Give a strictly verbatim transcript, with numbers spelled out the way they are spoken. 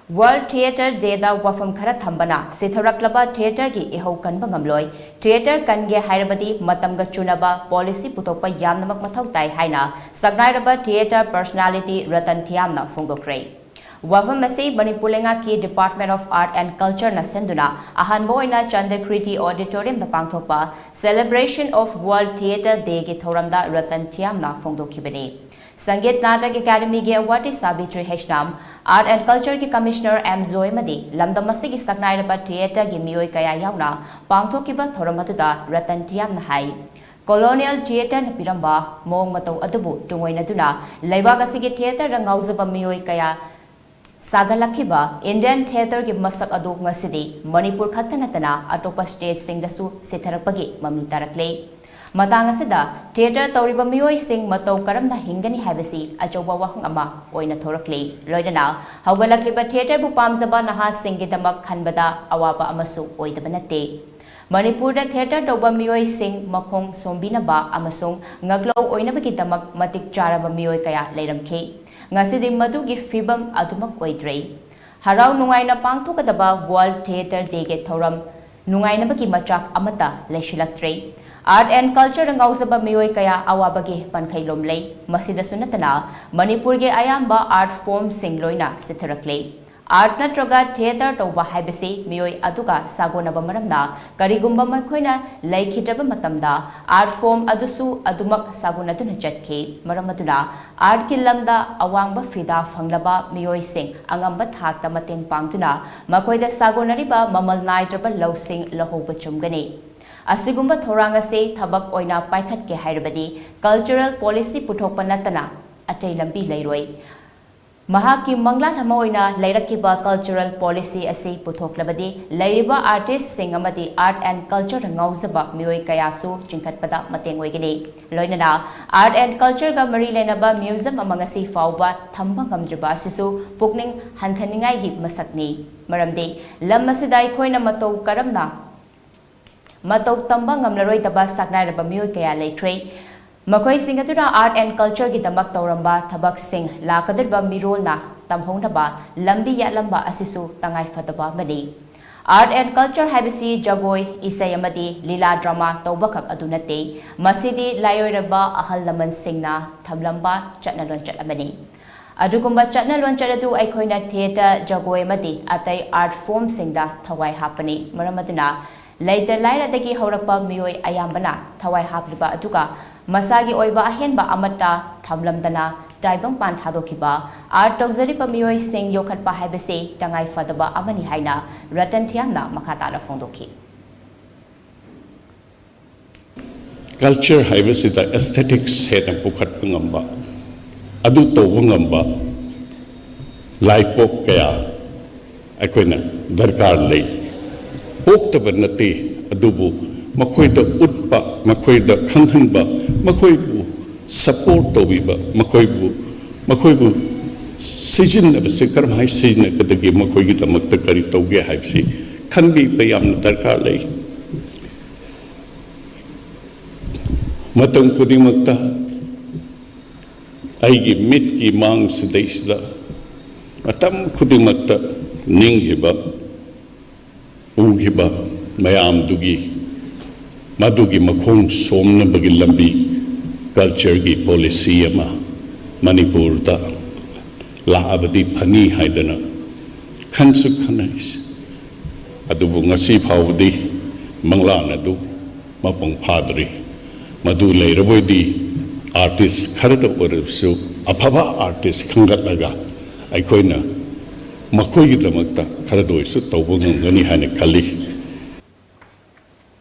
World Theatre Day ꯗ ꯋꯥꯐꯝ ꯈꯔ ꯊꯝꯕꯅ ꯁꯤꯊꯔꯛꯂꯕ theatre ꯒꯤ ꯏꯍꯧ ꯀꯟꯕ ꯉꯝꯂꯣꯏ꯫ Theatre ꯀꯟꯒꯦ ꯍꯥꯏꯔꯕꯗꯤ ꯃꯇꯝꯒ ꯆꯨꯅꯕ policy ꯄꯨꯊꯣꯛꯄ ꯌꯥꯝꯅꯃꯛ ꯃꯊꯧ ꯇꯥꯏ ꯍꯥꯏꯅ ꯁꯛꯅꯥꯏꯔꯕ theatre personality ꯔꯇꯟ ꯊꯤꯌꯥꯝꯅ ꯐꯣꯡꯗꯣꯛꯈ꯭ꯔꯦ꯫ ꯋꯥꯐꯝ ꯑꯁꯤ ꯃꯅꯤꯄꯨꯔ ꯂꯩꯉꯥꯛꯀꯤ Department of Art and Culture ꯅ ꯁꯤꯟꯗꯨꯅ ꯑꯍꯥꯟꯕ ꯑꯣꯏꯅ ꯆꯟꯗ꯭ꯔꯀ꯭ꯔꯤꯇꯤ Auditorium ꯗ ꯄꯥꯡꯊꯣꯛꯄ Celebration of World Theatre Day ꯒꯤ ꯊꯧꯔꯝꯗ Ratan ꯊꯤꯌꯥꯝꯅ ꯐꯣꯡꯗꯣꯛꯈꯤꯕꯅꯤ꯫ Sangeet Natak ꯑꯦꯀꯥꯗꯃꯤꯒꯤ awardee Savitri Heisnam, Art and Culture ꯒꯤ Commissioner ꯑꯦꯝ ꯖꯣꯏ ꯑꯃꯗꯤ ꯂꯝꯗꯝ ꯑꯁꯤꯒꯤ ꯁꯛꯅꯥꯏꯔꯕ theatre ꯒꯤ ꯃꯤꯑꯣꯏ ꯀꯌꯥ ꯌꯥꯎꯅ ꯄꯥꯡꯊꯣꯛꯈꯤꯕ ꯊꯧꯔꯝ ꯑꯗꯨꯗ ꯔꯇꯟ ꯊꯤꯌꯥꯝꯅ ꯍꯥꯏ, colonial theatre ꯅ ꯄꯤꯔꯝꯕ ꯃꯑꯣꯡ ꯃꯇꯧ ꯑꯗꯨꯕꯨ ꯇꯨꯡꯑꯣꯏꯅꯗꯨꯅ ꯂꯩꯕꯥꯛ ꯑꯁꯤꯒꯤ theatre ꯗ ꯉꯥꯎꯖꯕ ꯃꯤꯑꯣꯏ ꯀꯌꯥ ꯁꯥꯒꯠꯂꯛꯈꯤꯕ Indian theatre ꯒꯤ ꯃꯁꯛ ꯑꯗꯨ ꯉꯁꯤꯗꯤ ꯃꯅꯤꯄꯨꯔ ꯈꯛꯇ ꯅꯠꯇꯅ ꯑꯇꯣꯞꯄ state ꯁꯤꯡꯗꯁꯨ ꯁꯤꯊꯔꯛꯄꯒꯤ ꯃꯃꯤ ꯇꯥꯔꯛꯂꯦ꯫ ꯃꯇꯥꯡ ꯑꯁꯤꯗ theatre ꯇꯧꯔꯤꯕ ꯃꯤꯑꯣꯏꯁꯤꯡ ꯃꯇꯧ ꯀꯔꯝꯅ ꯍꯤꯡꯒꯅꯤ ꯍꯥꯏꯕꯁꯤ ꯑꯆꯧꯕ ꯋꯥꯍꯪ ꯑꯃ ꯑꯣꯏꯅ ꯊꯣꯔꯛꯂꯤ꯫ ꯂꯣꯏꯅꯅ ꯍꯧꯒꯠꯂꯛꯂꯤꯕ theatre ꯕꯨ ꯄꯥꯝꯖꯕ ꯅꯍꯥꯁꯤꯡꯒꯤꯗꯃꯛ ꯈꯟꯕꯗ ꯑꯋꯥꯕ ꯑꯃꯁꯨ ꯑꯣꯏꯗꯕ ꯅꯠꯇꯦ꯫ ꯃꯅꯤꯄꯨꯔꯗ theatre ꯇꯧꯕ ꯃꯤꯑꯣꯏꯁꯤꯡ ꯃꯈꯣꯡ ꯁꯣꯝꯕꯤꯅꯕ ꯑꯃꯁꯨꯡ ꯉꯥꯛꯂꯧ ꯑꯣꯏꯅꯕꯒꯤꯗꯃꯛ ꯃꯇꯤꯛ ꯆꯥꯔꯕ ꯃꯤꯑꯣꯏ ꯀꯌꯥ ꯂꯩꯔꯝꯈꯤ꯫ ꯉꯁꯤꯗꯤ ꯃꯗꯨꯒꯤ ꯐꯤꯕꯝ ꯑꯗꯨꯃꯛ ꯑꯣꯏꯗ꯭ꯔꯦ꯫ ꯍꯔꯥꯎ ꯅꯨꯡꯉꯥꯏꯅ ꯄꯥꯡꯊꯣꯛꯀꯗꯕ World Theatre Day ꯒꯤ ꯊꯧꯔꯝ ꯅꯨꯡꯉꯥꯏꯅꯕꯒꯤ ꯃꯆꯥꯛ ꯑꯃꯠꯇ ꯂꯩꯁꯤꯜꯂꯛꯇ꯭ꯔꯦ꯫ Art and Culture ꯗ ꯉꯥꯎꯖꯕ ꯃꯤꯑꯣꯏ ꯀꯌꯥ ꯑꯋꯥꯕꯒꯤ ꯄꯟꯈꯩ ꯂꯣꯝꯂꯦ꯫ ꯃꯁꯤꯗꯁꯨ ꯅꯠꯇꯅ ꯃꯅꯤꯄꯨꯔꯒꯤ ꯑꯌꯥꯝꯕ art form ꯁꯤꯡ ꯂꯣꯏꯅ ꯁꯤꯊꯔꯛꯂꯦ꯫ Art ꯅꯠꯇ꯭ꯔꯒ theatre ꯇꯧꯕ ꯍꯥꯏꯕꯁꯤ ꯃꯤꯑꯣꯏ ꯑꯗꯨꯒ ꯁꯥꯒꯣꯟꯅꯕ ꯃꯔꯝꯅ, ꯀꯔꯤꯒꯨꯝꯕ ꯃꯈꯣꯏꯅ ꯂꯩꯈꯤꯗ꯭ꯔꯕ ꯃꯇꯝꯗ art form ꯑꯗꯨꯁꯨ ꯑꯗꯨꯃꯛ ꯁꯥꯒꯣꯟꯅꯗꯨꯅ ꯆꯠꯈꯤ꯫ ꯃꯔꯝ ꯑꯗꯨꯅ art ꯀꯤ ꯂꯝꯗ ꯑꯋꯥꯡꯕ ꯐꯤꯗꯥ ꯐꯪꯂꯕ ꯃꯤꯑꯣꯏꯁꯤꯡ ꯑꯉꯝꯕ ꯊꯥꯛꯇ ꯃꯇꯦꯡ ꯄꯥꯡꯗꯨꯅ ꯃꯈꯣꯏꯗ ꯁꯥꯒꯣꯟꯅꯔꯤꯕ ꯃꯃꯜ ꯅꯥꯏꯗ꯭ꯔꯕ ꯂꯧꯁꯤꯡ ꯂꯧꯍꯧꯕ ꯆꯨꯝꯒꯅꯤ꯫ ꯑꯁꯤꯒꯨꯝꯕ ꯊꯧꯔꯥꯡ ꯑꯁꯤ ꯊꯕꯛ ꯑꯣꯏꯅ ꯄꯥꯏꯈꯠꯀꯦ ꯍꯥꯏꯔꯕꯗꯤ cultural policy ꯄꯨꯊꯣꯛꯄ ꯅꯠꯇꯅ ꯑꯇꯩ ꯂꯝꯕꯤ ꯂꯩꯔꯣꯏ꯫ ꯃꯍꯥꯛꯀꯤ ꯃꯪꯂꯥꯟ ꯑꯃ ꯑꯣꯏꯅ ꯂꯩꯔꯛꯈꯤꯕ cultural policy ꯑꯁꯤ ꯄꯨꯊꯣꯛꯂꯕꯗꯤ ꯂꯩꯔꯤꯕ artist ꯁꯤꯡ ꯑꯃꯗꯤ art and culture ꯗ ꯉꯥꯎꯖꯕ ꯃꯤꯑꯣꯏ ꯀꯌꯥꯁꯨ ꯆꯤꯡꯈꯠꯄꯗ ꯃꯇꯦꯡ ꯑꯣꯏꯒꯅꯤ꯫ ꯂꯣꯏꯅꯅ art and culture ꯒ ꯃꯔꯤ ꯂꯩꯅꯕ museum ꯑꯃ ꯉꯁꯤ ꯐꯥꯎꯕ ꯊꯝꯕ ꯉꯝꯗ꯭ꯔꯤꯕ ꯑꯁꯤꯁꯨ ꯄꯨꯛꯅꯤꯡ ꯍꯟꯊꯅꯤꯡꯉꯥꯏꯒꯤ ꯃꯁꯛꯅꯤ꯫ ꯃꯔꯝꯗꯤ ꯂꯝ ꯑꯁꯤꯗ ꯑꯩꯈꯣꯏꯅ ꯃꯇꯧ ꯀꯔꯝꯅ ꯃꯇꯧ ꯇꯝꯕ ꯉꯝꯂꯔꯣꯏꯗꯕ ꯁꯛꯅꯥꯏꯔꯕ ꯃꯤꯑꯣꯏ ꯀꯌꯥ ꯂꯩꯈ꯭ꯔꯦ꯫ ꯃꯈꯣꯏꯁꯤꯡ ꯑꯗꯨꯅ art and culture ꯒꯤꯗꯃꯛ ꯇꯧꯔꯝꯕ ꯊꯕꯛꯁꯤꯡ ꯂꯥꯛꯀꯗꯧꯔꯤꯕ ꯃꯤꯔꯣꯜꯅ ꯇꯝꯍꯧꯅꯕ ꯂꯝꯕꯤ ꯌꯥꯠꯂꯝꯕ ꯑꯁꯤꯁꯨ ꯇꯉꯥꯏ ꯐꯗꯕ ꯑꯃꯅꯤ꯫ Art and culture ꯍꯥꯏꯕꯁꯤ ꯖꯒꯣꯏ, ꯏꯁꯩ ꯑꯃꯗꯤ ꯂꯤꯂꯥ ꯗ꯭ꯔꯃꯥ ꯇꯧꯕꯈꯛ ꯑꯗꯨ ꯅꯠꯇꯦ꯫ ꯃꯁꯤꯗꯤ ꯂꯥꯏꯑꯣꯏꯔꯕ ꯑꯍꯜ ꯂꯃꯟꯁꯤꯡꯅ ꯊꯝꯂꯝꯕ ꯆꯠꯅ ꯂꯣꯟꯆꯠ ꯑꯃꯅꯤ꯫ ꯑꯗꯨꯒꯨꯝꯕ ꯆꯠꯅ ꯂꯣꯟꯆꯠ ꯑꯗꯨ ꯑꯩꯈꯣꯏꯅ theatre, ꯖꯒꯣꯏ ꯑꯃꯗꯤ ꯑꯇꯩ art formꯁꯤꯡꯗ ꯊꯋꯥꯏ ꯍꯥꯞꯄꯅꯤ꯫ ꯃꯔꯝ ꯑꯗꯨꯅ ꯂꯩꯇ ꯂꯥꯏꯔꯗꯒꯤ ꯍꯧꯔꯛꯄ ꯃꯤꯑꯣꯏ ꯑꯌꯥꯝꯕꯅ ꯊꯋꯥꯏ ꯍꯥꯞꯂꯤꯕ ꯑꯗꯨꯒ ꯃꯁꯥꯒꯤ ꯑꯣꯏꯕ ꯑꯍꯦꯟꯕ ꯑꯃꯠꯇ ꯊꯝꯂꯝꯗꯅ ꯇꯥꯏꯕꯪꯄꯥꯟ ꯊꯥꯗꯣꯛꯈꯤꯕ, art ꯇꯧꯖꯔꯤꯕ ꯃꯤꯑꯣꯏꯁꯤꯡ ꯌꯣꯛꯈꯠꯄ ꯍꯥꯏꯕꯁꯤ ꯇꯉꯥꯏ ꯐꯗꯕ ꯑꯃꯅꯤ ꯍꯥꯏꯅ ꯔꯇꯟ ꯊꯤꯌꯥꯝꯅ ꯃꯈꯥ ꯇꯥꯅ ꯐꯣꯡꯗꯣꯛꯈꯤ꯫ Culture ꯍꯥꯏꯕꯁꯤꯗ aesthetics ꯍꯦꯟꯅ ꯄꯨꯈꯠꯄ ꯉꯝꯕ, ꯑꯗꯨ ꯇꯧꯕ ꯉꯝꯕ ꯂꯥꯏꯄꯣꯛ ꯀꯌꯥ ꯑꯩꯈꯣꯏꯅ ꯗꯔꯀꯥꯔ ꯂꯩ꯫ ꯄꯣꯛꯇꯕ ꯅꯠꯇꯦ, ꯑꯗꯨꯕꯨ ꯃꯈꯣꯏꯗ ꯎꯠꯄ, ꯃꯈꯣꯏꯗ ꯈꯪꯍꯟꯕ, ꯃꯈꯣꯏꯕꯨ support ꯇꯧꯕꯤꯕ, ꯃꯈꯣꯏꯕꯨ, ꯃꯈꯣꯏꯕꯨ ꯁꯤꯖꯤꯟꯅꯕꯁꯦ ꯀꯔꯝꯍꯥꯏꯅ ꯁꯤꯖꯤꯟꯅꯒꯗꯒꯦ, ꯃꯈꯣꯏꯒꯤꯗꯃꯛꯇ ꯀꯔꯤ ꯇꯧꯒꯦ ꯍꯥꯏꯕꯁꯤ ꯈꯟꯕꯤꯕ ꯌꯥꯝꯅ ꯗꯔꯀꯥꯔ ꯂꯩ꯫ ꯃꯇꯝ ꯈꯨꯗꯤꯡꯃꯛꯇ ꯑꯩꯒꯤ ꯃꯤꯠꯀꯤ ꯃꯥꯡ ꯁꯤꯗꯩꯁꯤꯗ ꯃꯇꯝ ꯈꯨꯗꯤꯡꯃꯛꯇ ꯅꯤꯡꯈꯤꯕ, ꯎꯈꯤꯕ ꯃꯌꯥꯝꯗꯨꯒꯤ, ꯃꯗꯨꯒꯤ ꯃꯈꯣꯡ ꯁꯣꯝꯅꯕꯒꯤ ꯂꯝꯕꯤ, cultureꯒꯤ policy ꯑꯃ ꯃꯅꯤꯄꯨꯔꯗ ꯂꯥꯛꯑꯕꯗꯤ ꯐꯅꯤ ꯍꯥꯏꯗꯅ ꯈꯟꯁꯨ ꯈꯟꯅꯩ꯫ ꯑꯗꯨꯕꯨ ꯉꯁꯤ ꯐꯥꯎꯕꯗꯤ ꯃꯪꯂꯥꯟ ꯑꯗꯨ ꯃꯄꯨꯡ ꯐꯥꯗ꯭ꯔꯤ꯫ ꯃꯗꯨ ꯂꯩꯔꯕꯣꯏꯗꯤ artist ꯈꯔꯗ ꯑꯣꯏꯔꯕꯁꯨ ꯑꯐꯕ artist ꯈꯟꯒꯠꯂꯒ ꯑꯩꯈꯣꯏꯅ ꯃꯈꯣꯏꯒꯤꯗꯃꯛꯇ ꯈꯔꯗ ꯑꯣꯏꯔꯁꯨ ꯇꯧꯕ ꯉꯝꯒꯅꯤ ꯍꯥꯏꯅ ꯈꯜꯂꯤ꯫